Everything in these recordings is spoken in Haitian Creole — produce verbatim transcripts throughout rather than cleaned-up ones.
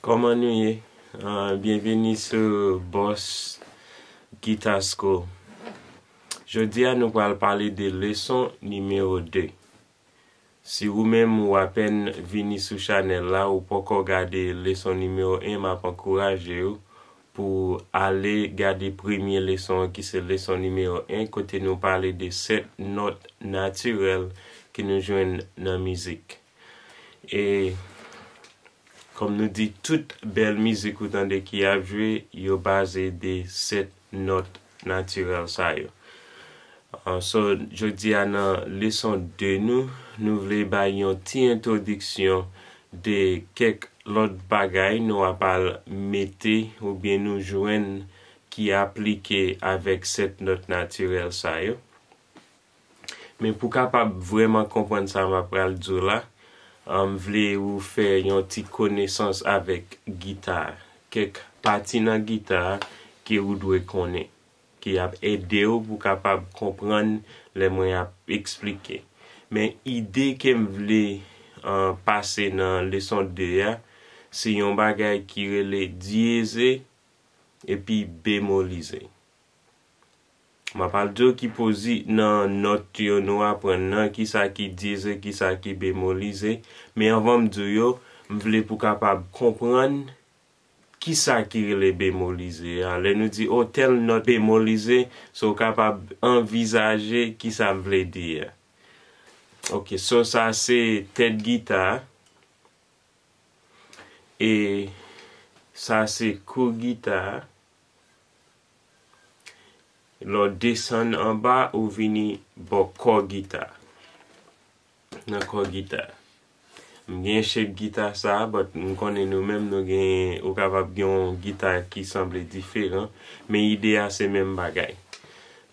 Kòman nou ye? Ah, byenveni sou Boss Guitar School. Jodi a, nou pral pale de leson nimewo de. Si ou menm ou apèn vini sou chanèl la, ou poko gade leson nimewo en, m ap ankouraje w pou ale gade premye leson an, ki se leson nimewo en, kote nou pale de sèt nòt natirèl ke nou jwenn nan mizik. E kòm nou di, tout bèl mizik ou tande ki ap jwe, yo baze de sèt nòt natirèl sa yo. Ah, so, jodi a nan leson de nou, nou vle bay yon ti entwodiksyon de kèk lòt bagay nou ap al mete oubyen nou jwenn ki aplike avèk sèt nòt natirèl sa yo. Men pou kapab vrèman konprann sa m ap pral di w la, ah, m vle ou fè yon ti konesans avèk gita, kèk pati nan gita ke ou dwe konnen, ki ap ede w pou kapab konprann lè mwen ap eksplike. Men ide ke m vle, ah, pase nan leson de a, se yon bagay ki rele dyeze epi bemolize. M ap al di w ki pozi nan nòt yo nou aprann nan, kisa ki dyeze, kisa ki bemolize. Men anvan m di w yo, m vle pou kapab konprann kisa ki rele bemolize a. Lè nou di, "O, tèl nòt bemolize," so w kapab anvizaje kisa m vle di a. Ok, so sa se tèt gita. E sa se kou gita. Lè w desann anba, ou vini bò kò gita. Nan kò gita. M gen shape gita sa, but m konnen nou menm nou gen, ou kapab gen yon gita ki sanble diferan, men ide a se menm bagay.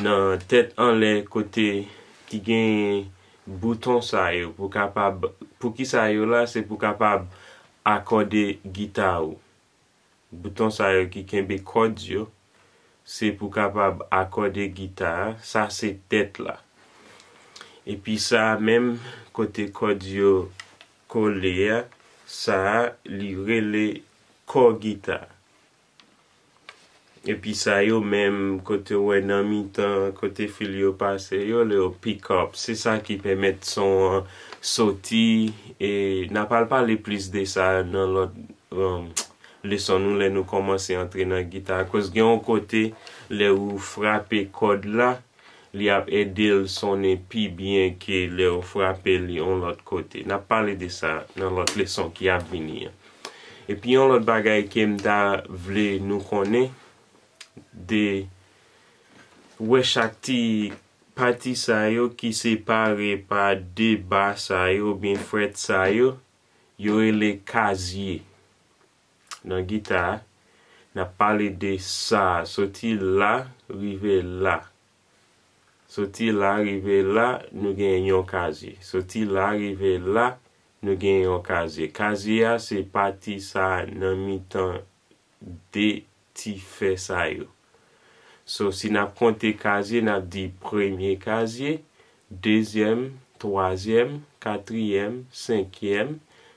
Nan tèt anlè kote ki gen bouton sa yo, pou kapab, pou ki sa yo la, se pou kapab akòde gita ou. Bouton sa yo ki kenbe kòd yo, se pou kapab akòde gita a, sa se tèt la. Epi sa a menm, kote kòd yo kole a, sa a, li rele kò gita. Epi sa yo menm, kote w wè nan mitan, kote fil yo pase, yo rele yo pickup. Se sa ki pèmèt son an soti, e n ap al pale plis de sa nan lòt, um, leson nou, lè nou kòmanse antre nan gita. Akoz gen yon kote, lè ou frape kòd la, li ap ede l sonnen pi byen ke lè ou frape li yon lòt kote. N ap pale de sa nan lòt leson ki ap vini an. Epi yon lòt bagay ke m ta vle nou konnen, de wè chak ti pati sa yo ki separe pa de ba sa yo oubyen frèt sa yo, yo rele kazye. Nan gita, n ap pale de sa, soti la rive la. Soti la rive la, nou gen yon kazye. Soti la rive la, nou gen yon kazye. Kazye a se pati sa nan mitan de ti fè sa yo. So, si n ap konte kazye, n ap di premye kazye, dezyèm, twazyèm, katriyèm, senkyèm,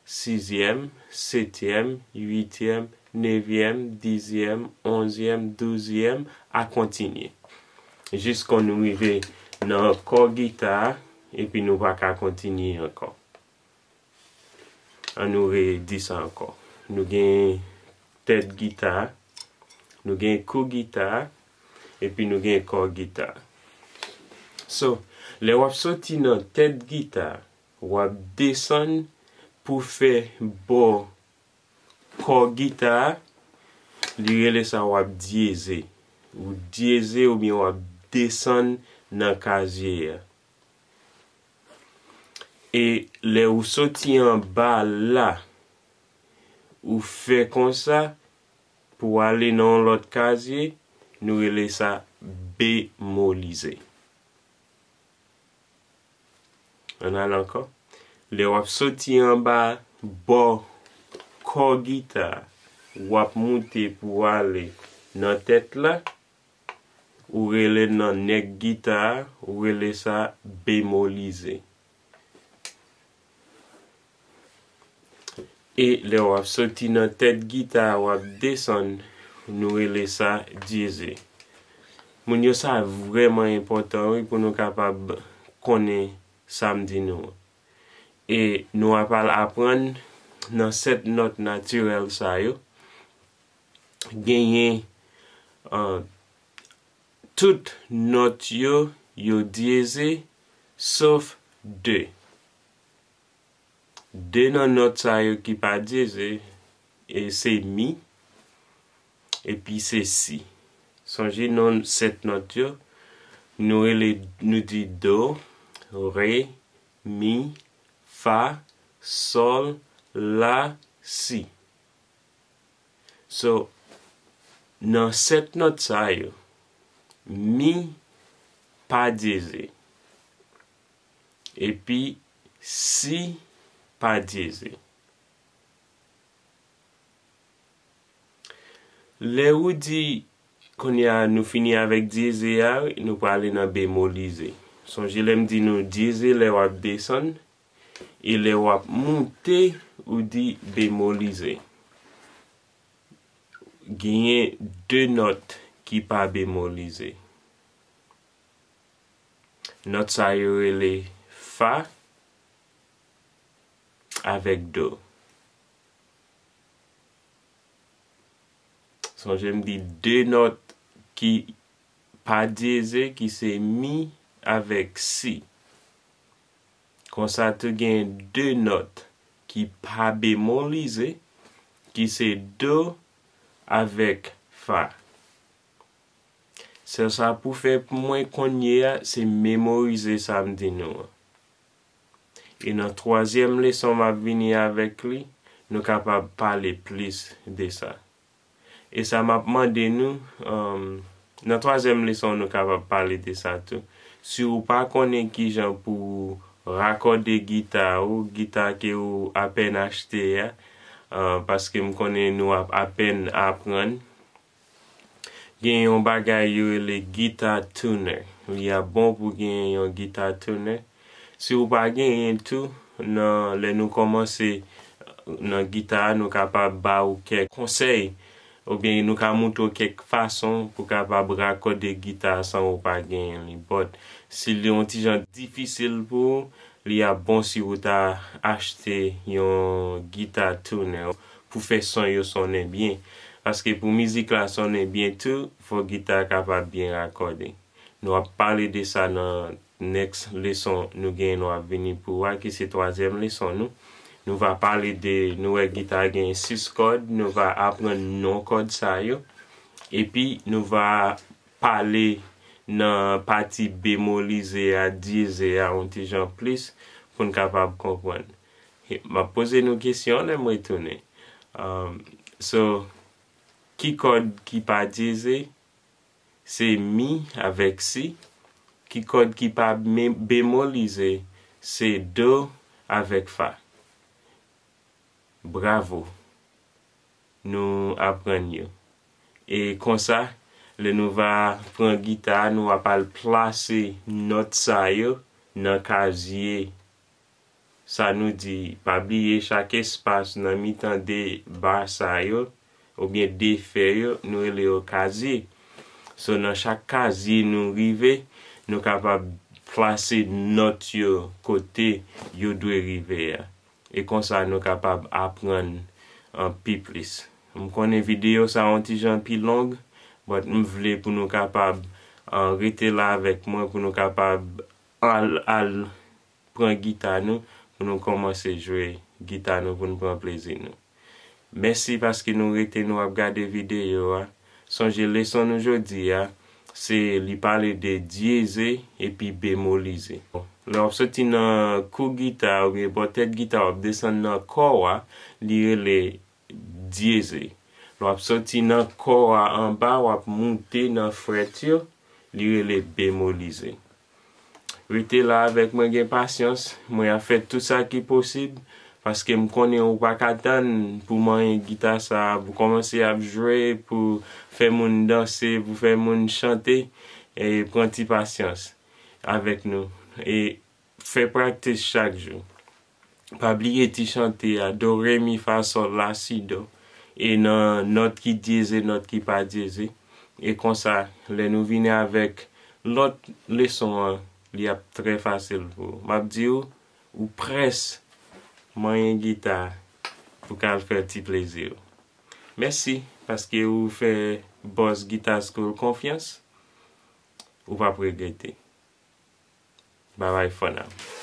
sizyèm, setyèm, uityèm, nevyèm, dizyèm, onzyèm, douzyèm, a kontinye. Jis kan nou rive nan kò gita a, epi nou pa ka kontinye ankò. An nou redi sa ankò. Nou gen tèt gita, nou gen kou gita, epi nou gen kò gita. So, lè w ap soti nan tèt gita, w ap desann pou fè bò kò gita, li rele sa w ap dyeze. Ou dyeze oubyen w ap desann nan kazye a. E lè ou soti anba la, ou fè konsa pou w ale nan yon lòt kazye, nou rele sa bemolize. Ann ale ankò. Lè w ap soti anba bò kò gita, w ap moute pou w ale nan tèt la, ou rele nan nèk gita a, ou rele sa bemolize. E lè w ap soti nan tèt gita a, w ap desann, nou rele sa dyeze. Moun yo, sa vrèman enpòtan, wi, pou nou kapab konnen sa m di nou an. E nou ap al aprann nan sèt nòt natirèl sa yo, genyen, euh, tout nòt yo, yo dyeze, sof de. De nan nòt sa yo ki pa dyeze, e se mi, epi se si. Sonje non sèt nòt yo, nou rele, nou di do, re, mi, fa, sòl, la, si. So, nan sèt nòt sa yo, mi pa dyeze, epi si pa dyeze. Lè ou di, kounye a nou fini avèk dyeze a, nou prale nan bemolize. Sonje lè m di nou dyeze lè w ap desann, e lè w ap moute, ou di bemolize. Genyen de nòt ki pa bemolize. Nòt sa yo rele fa avèk do. Sonje m di de nòt ki pa dyeze, ki se mi avèk si. Konsa tou gen de nòt ki pa bemolize, ki se do avèk fa. Sèl sa pou fè pou mwen kounye a, se memorize sa m di nou an. E nan twazyèm leson m ap vini avèk li, nou kapab pale plis de sa. E sa m ap mande nou, um, nan twazyèm leson, nou kapab pale de sa tou. Si ou pa konnen kijan pou rakòde gita ou, gita ke ou apèn achte a, uh, paske m konnen nou ap apèn aprann, gen yon bagay yo rele guitar tuner. Li ap bon pou gen yon guitar tuner. Si ou pa genyen tou, nan, lè nou kòmanse nan gita a, nou kapab ba ou kèk konsèy, oubyen nou ka montre w kèk fason pou kapab rakòde gita a san ou pa genyen li. But, si li yon ti jan difisil pou ou, li ap bon si ou ta achte yon guitar tuner pou fè son yo sonnen byen. Paske pou mizik la sonnen byen tou, fò gita a kapab byen rakòde. Nou ap pale de sa nan next leson nou genyen, nou ap vini pou a, ki se twazyèm leson nou. Nou va pale de, nou wè gita a genyen sis kòd, nou va aprann non kòd sa yo. Epi nou va pale nan pati bemolize a, dyeze a, yon ti jan plis, pou n kapab konprann. E m ap poze nou kesyon lè m retounen. Um, so, ki kòd ki pa dyeze? Se mi avèk si. Ki kòd ki pa me-, bemolize? Se do avèk fa. Bravo! Nou aprann yo. E konsa, lè nou va pran gita a, nou ap al plase nòt sa yo nan kazye. Sa nou di, pa bliye chak espas nan mitan de ba sa yo, oubyen de fè yo, nou rele yo kazye. So, nan chak kazye nou rive, nou kapab plase nòt yo kote yo dwe rive a. E konsa, nou kapab aprann, uh, pi plis. M konnen videyo sa yon ti jan pi long, but m vle pou nou kapab, uh, rete la avèk mwen, pou nou kapab al, al pran gita nou, pou nou kòmanse jwe gita nou, pou nou pran plezi nou. Mèsi paske nou rete, nou ap gade videyo a. Sonje leson nou jodi a, se li pale de dyeze epi bemolize. Lè w ap soti nan kou gita oubyen bò tèt gita, w ap desann nan kò a, li rele dyeze. Lè w ap soti nan kò a anba, w ap moute nan frèt yo, li rele bemolize. Rete la avèk mwen, gen pasyans. Mwen ap fè tout sa ki posib, paske m konnen ou pa ka tann pou manyen gita sa a, pou kòmanse ap jwe, pou fè moun danse, pou fè moun chante. E pran ti pasyans avèk nou. E fè praktis chak jou. Pa bliye ti chante a, do, re, mi, fa, sòl, la, si, do. E nan nòt ki dyeze, nòt ki pa dyeze. E konsa, lè nou vini avèk lòt leson an, li ap trè fasil pou ou. M ap di w, ou près manyen gita pou k al fè ti plezi w. Mèsi paske ou fè Boss Guitar School konfyans. Ou p ap regrete. Bye bye for now.